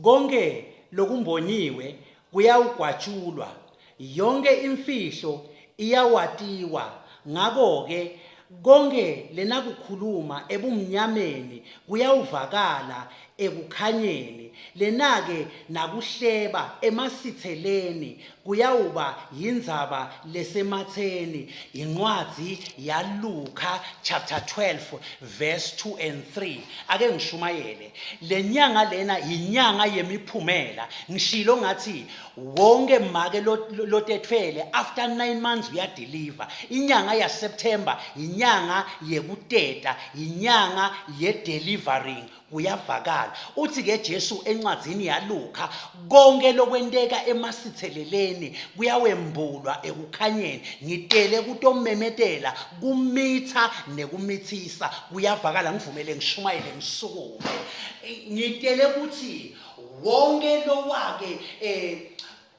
Konke lokumbonyiwe kuyawugwatshulwa, yonke imfihlo iyawatiwa. Ngako-ke konke lenakukhuluma ebumnyameni kuyawuvakala ekukhanyeni, lenake nakuhleba emasitseleni kuyawuba yindzaba lesematseni. Incwadzi yaLukha chapter 12 verse 2 and 3. Ake ngishumayele. Lenyanga lena yinyanga yemiphumela. Ngishilo ngathi wonke make lotetfwele after 9 months uyadeliver. Inyanga ya September yinyanga yekuteta, yinyanga ye delivering. Kuyavakala. Uthi ke Jesu encwadzini yaLukha konke lokwenteka emasitseleleni kuyawembulwa ekukhanyeni. Ngitele kutomemetela kumitha nekumithisa. Kuyavakala ngivumele ngishumayele ngisukume. Ngitele ukuthi wonke lowake eh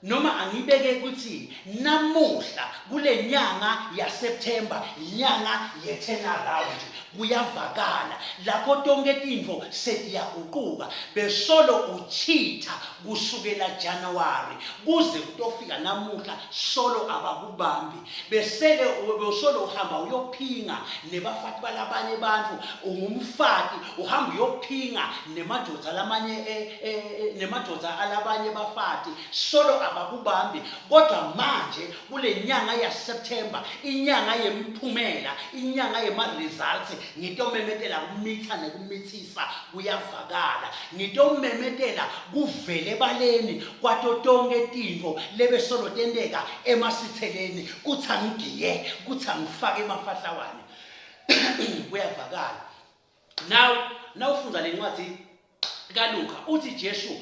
Noma angibeke ukuthi namuhla kule nyanga yaSeptember inyanga ye-turnaround kuyavakala lapho tonke tintfo setiyaguquka besolo uchitha kusukela January kuze kutofika namuhla solo abakubambi besele besolo uhamba uyophinga nebafati balabanye bantfu ungumfati uhamba uyophinga nemadvodza lamanye eh, eh, eh, nemadvodza alabanye bafati solo abakubambi kodwa manje kule nyanga yaSeptember inyanga yemphumela inyanga yema-results ngitomemetela kumitha nekumithisa kuyavakala ngitomemetela kuvele ebaleni kwato tonke tintfo lebesolo tenteka emasitheleni kutsi angigiye kutsi angifake emafahlawane kuyavakala Now nawufundza lencwadzi kaLuka uthi Jesu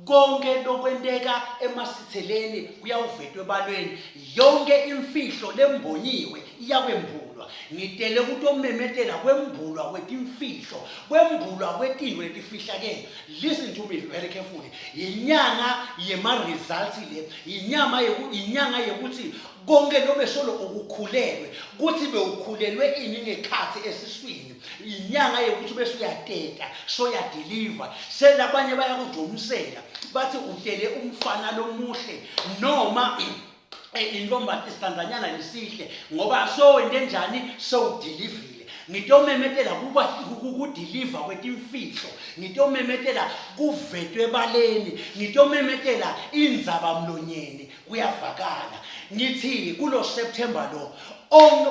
konke lokwenteka emasitseleni kuyawuvetwa ebalweni yonke imfihlo lembonyiwe iyakwembulwa ngitele kutomemetela kwembulwa kwetimfihlo kwembulwa kwetintfo letifihlakele listen to me very carefully yinyanga yema-results le yinyama yinyanga yekuthi konke lobe solo ukukhulelwe kuthi bewukhulelwe ini ngekhathi esiswini inyanga yokuthi bese uyateta soyadeliver selabanye bayakujomisela bathi utele umfana lomuhle noma eh, intombazane isitanzanyana lesihle ngoba sowente njani sowudelivile ngitomemetela kuba kudiliva kwetimfihlo ngitomemetela kuvetwe ebaleni ngitomemetela indzaba mlonyeni Kuyavakala. Ngithi kulo September lo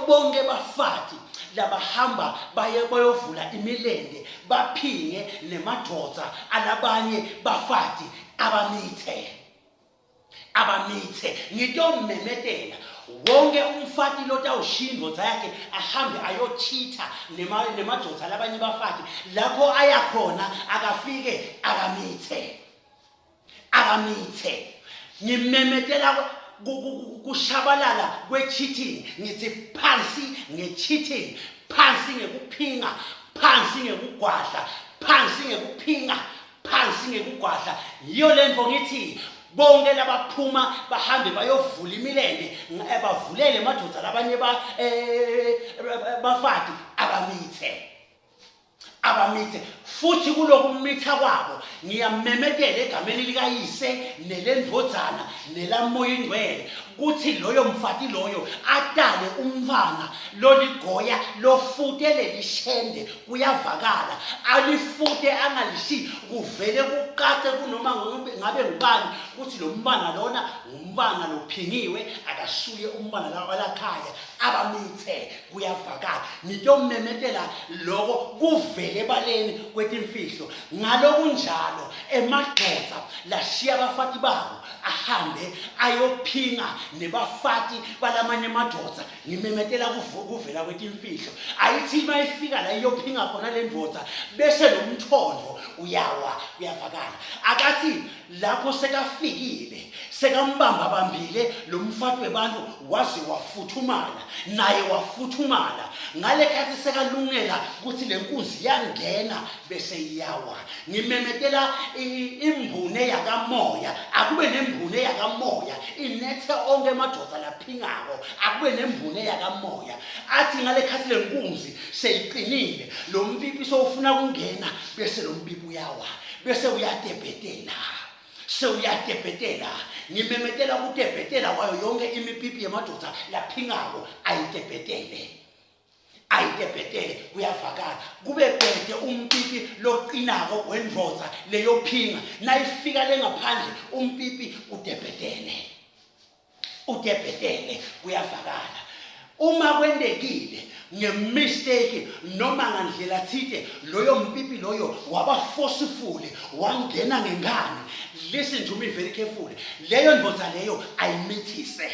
bonke bafati labahamba baye bayovula imilende baphinge nemadvodza alabanye bafati abamithe abamithe ngitomemetela wonke umfati lotawushiya indvodza yakhe ahambe ayochitha nemadvodza alabanye bafati lapho ayakhona akafike akamithe akamithe ngimemetela kushabalala kwe-cheating ngithi phansi nge-cheating phansi ngekuphinga phansi ngekugwadla phansi ngekuphinga phansi ngekugwadla yiyo le nto ngithi bonke labaphuma bahambe bayovula imilende eh, bavulele emadoda labanye eh, bafati abamithe abamithe futhi kulokumitha kwabo ngiyamemetela egameni likayise nelendvodzana nelamoya ingcwele kuthi loyo mfati loyo atale umntfwana loligoya lofute lelishende kuyavakala alifute angalishiyi kuvele kuqace kunoma ngabe ngubani kuthi lo mntwana lona ngumntwana lophingiwe akasuye umntwana walakhaya abamithe kuyavakala ngitomemetela loko kuvele ebaleni kwetimfihlo ngalokunjalo emadvodza lashiya abafati babo ahambe ayophinga nebafati balamanye emadvodza ngimemetela kuvela kwetimfihlo ayithi uma ifika la iyophinga khona le ndvodza bese lo mthondo uyawa kuyavakala akathi Lapho sekafikile, sekambamba bambile lo mfati webantu waze wafuthumala, naye wafuthumala. Ngale khathi sekalungela ukuthi le nkunzi yangena bese iyawa. Ngimemetela imbune yakamoya, akube nembune yakamoya inethe onke emadoda laphingako, akube nembune yakamoya. Athi ngale khathi le nkunzi seyiqinile, lo mpipi sowufuna kungena bese lo mpipi uyawa. Bese uyatebhetela. Sewuyatebhetela. Ngimemetela kutebhetela kwayo yonke imipipi yemadoda laphingako ayitebhetele. Ayitebhetele kuyavakala. Kube bhede umpipi loqinako wendvodza leyophinga. Nayifika lengaphandle umpipi utebhetele. Utebhetele kuyavakala. Uma kwentekile ngemistake noma ngandlela thite loyo mpipi loyo waba forceful wangena ngenkani listen to me very carefully leyo ndvodza leyo ayimithise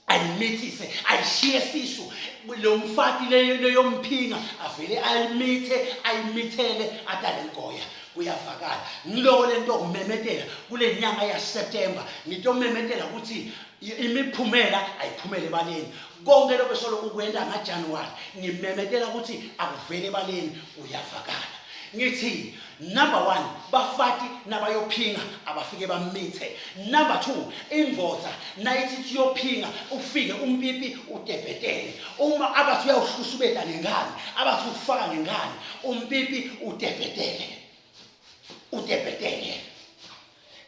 ayimithise ayishiye sisu lo mfati leyo leyomphinga avele ayimithe ayimithele atale ligoya kuyavakala ngiloko lento kumemetela kule nyanga yaSeptember ngitomemetela ukuthi imiphumela ayiphumele ebaleni konke lokho solo ukwenda ngaJanuary ngimemetela ukuthi akuvele ebaleni kuyavakala ngithi number 1 bafati nabayophinga abafike bamithe number 2 indvodza nayithi siyophinga ufike umpipi utebhetele uma abathi uyawuhlusubeta ngenkani abathi ufaka ngenkani umpipi utebhetele utebhetele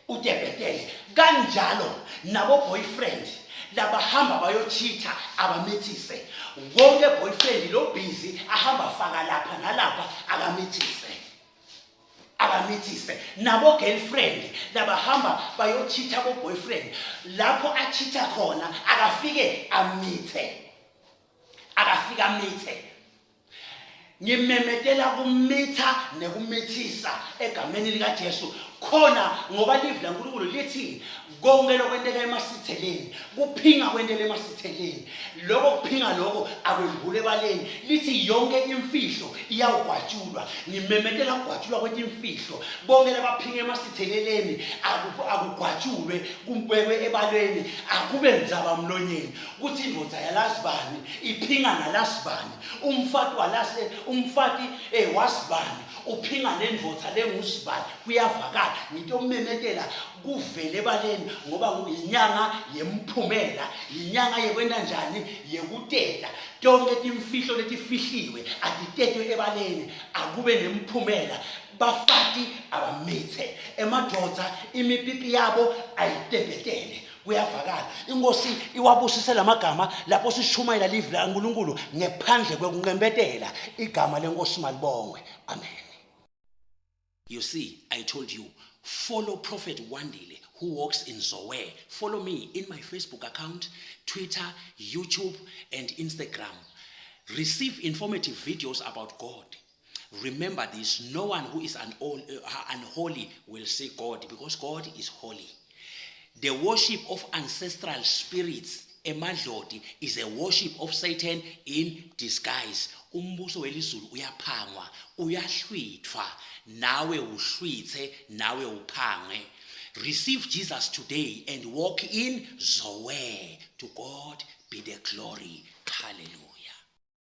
utebhetele kanjalo nabo boyfriend labahamba bayochitha abamithise wonke boyfriend lo busy ahamba faka lapha nalapha akamithise abamithise nabo girlfriend labahamba bayochitha bo boyfriend lapho achitha khona akafike amithe akafike amithe Ngimemetela kumitha nekumithisa egameni likaJesu khona ngoba livi laNkulunkulu lithi konke lokwenteka emasitheleni kuphinga kwentela emasitheleni loko kuphinga loko akwembule ebaleni lithi yonke imfihlo iyawugwatshulwa ngimemetela kugwatshulwa kwetimfihlo bonke labaphinga emasitheleleni akugwatshulwe kubekwe ebaleni akube ndzaba mlonyeni kuthi indvodza yalasibani iphinga nalasibani umfati walase umfati eh wasibani uphinga nendvodza lengusibani kuyavakala ngitomemetela kuvele ebaleni ngoba yinyanga yemphumela yinyanga yekwenta njani yekuteta tonke timfihlo letifihliwe atitetwe ebaleni akube nemphumela bafati abamithe emadvodza imipipi yabo ayitebhetele kuyavakala inkosi iwabusise lamagama lapho sishumayela livi laNkulunkulu ngephandle kwekunqempetela igama lenkosi malibongwe amen You see, I told you, follow Prophet Wandile, who walks in Zoe. Follow me in my Facebook account, Twitter, YouTube, and Instagram. Receive informative videos about God. Remember this no one who is unholy will see God because God is holy. The worship of ancestral spirits emadloti is a worship of Satan in disguise. Umbuso welizulu uyaphangwa, uyahlwithwa, nawe uhlwithe, nawe uphangwe. Receive Jesus today and walk in Zoe. To God be the glory. Hallelujah.